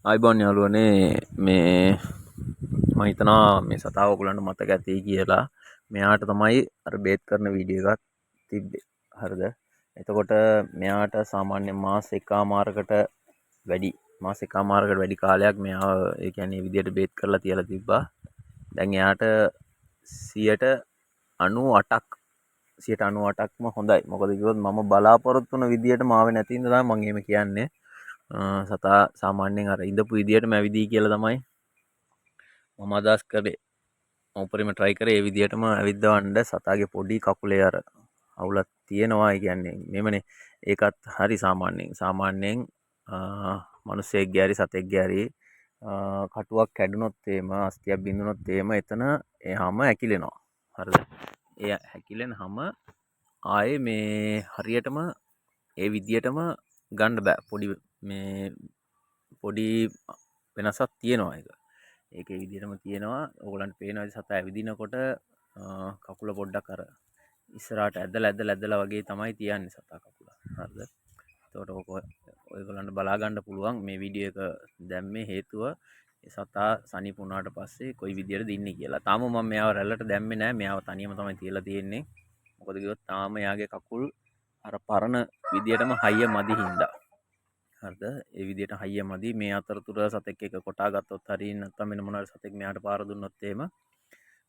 ආයුබෝවන් යාළුවනේ. මේ මම හිතනවා මේ සතාව ඔයගොල්ලන්ට මතක ඇති කියලා. මෙයාට තමයි අර බේත් කරන වීඩියෝ එකක් තිබ්බේ. හරිද? එතකොට මෙයාට සාමාන්‍ය මාස එකමාරකට වැඩි, මාස එකමාරකට වැඩි කාලයක් මෙයාව, ඒ කියන්නේ විදියට බේත් කරලා තියලා තිබ්බා. දැන් එයාට 98ක්, 98%ක්ම හොඳයි. මොකද කිව්වොත් මම බලාපොරොත්තු වුණ විදියටම ආවේ නැති හින්දා තමයි මං එහෙම කියන්නේ. සතා සාමාන්‍යයෙන් අර ඉඳපු විදියටම ඇවිදී කියලා තමයි මම අදහස් කරේ. මම උපරිම try කරේ ඒ විදියටම ඇවිද්දවන්න. සතාගේ පොඩි කකුලේ අර අවුලක් තියෙනවා. ඒ කියන්නේ මෙහෙමනේ, ඒකත් හරි සාමාන්‍යයෙන් සාමාන්‍යයෙන් මිනිස්සෙක්ගේ හරි සතෙක්ගේ හරි කටුවක් කැඩුනොත් එහෙම, අස්තියක් බිඳුනොත් එහෙම, එතන ඒ හැම ඇකිලෙනවා. හරිද? ඒ හැකිලෙන හැම ආයේ මේ හරියටම ඒ විදියටම ගන්න බෑ. පොඩි මේ පොඩි වෙනසක් තියෙනවා. ඒක ඒක ඒ විදිහටම තියෙනවා. ඕගොල්ලන්ට පේනවා ඇති සතා ඇවිදිනකොට කකුල පොඩ්ඩක් අර ඉස්සරහට ඇදලා ඇදලා ඇදලා වගේ තමයි තියන්නේ සතා කකුල. හරිද? එතකොට ඔක ඔයගොල්ලන්ට බලා ගන්න පුළුවන්. මේ වීඩියෝ එක දැම්මේ හේතුව ඒ සතා සනීප වුණාට පස්සේ කොයි විදියට ඉන්නේ කියලා. තාම මම මෙයාව රැල්ලට දැම්මේ නෑ. මෙයාව තනියම තමයි තියලා තියෙන්නේ. මොකද කිව්වොත් තාම එයාගේ කකුල් අර පරණ විදියටම හයිය මදි හින්දා. හරිද? ඒ විදියට හයිය මදි. මේ අතරතුර සතෙක් එක කොටා ගත්තොත් හරි, නැත්නම් වෙන මොන හරි සතෙක් මෙයාට පාර දුන්නොත් එහෙම,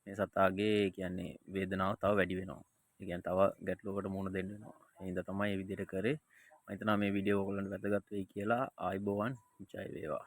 මේ සතාගේ කියන්නේ වේදනාව තව වැඩි වෙනවා. ඒ කියන්නේ තව ගැටලුවකට මුහුණ දෙන්න වෙනවා. ඒ හින්දා තමයි මේ විදියට කරේ. මම හිතනවා මේ වීඩියෝ ඔයගොල්ලන්ට වැදගත් වෙයි කියලා. ආයුබෝවන්, ජය වේවා.